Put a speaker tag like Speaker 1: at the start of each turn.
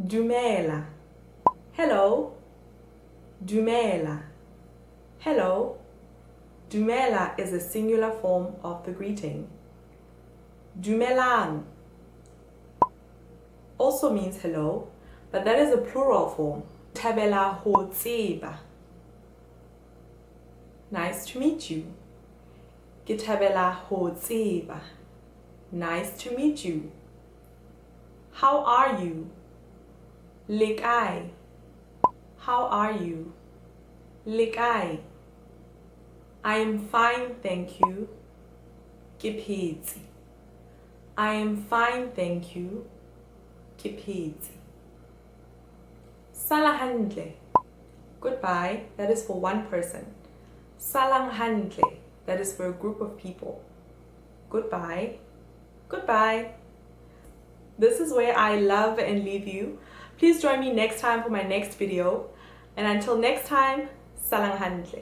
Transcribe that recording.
Speaker 1: Dumela. Hello. Dumela. Hello. Dumela is a singular form of the greeting. Dumelang also means hello, but that is a plural form. Thabela ho tseba. Nice to meet you. Ke thabela ho tseba. Nice to meet you. How are you? Le kae. How are you? Le kae. I am fine, thank you. Ke phetse. I am fine, thank you. Ke phetse. Sala hantle. Goodbye, that is for one person. Salang hantle, that is for a group of people. Goodbye. Goodbye. This is where I love and leave you. Please join me next time for my next video. And until next time, salang hantle.